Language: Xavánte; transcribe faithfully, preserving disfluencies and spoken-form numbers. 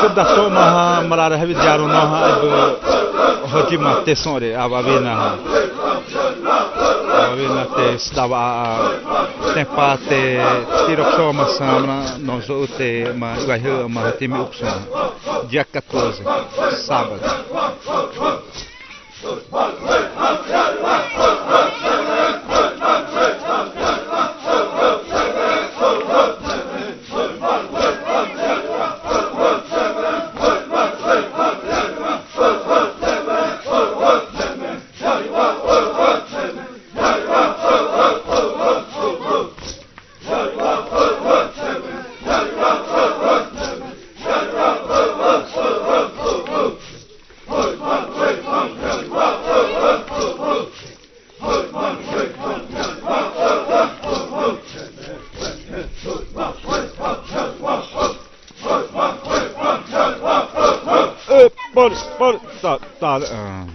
Sô da tô ma hã, marĩ hã wi'ré ro na hã, ãhã hâimana te sõ're, awa'awi na hã. Awa'awi na te sô da'wa, tẽma te, ti'rokô ma sãmra, nozo'u te ma, waihu'u ma hã timi upsõ. Dia quatorze, sábado. Ê, pare, pare, ta, ta, ã.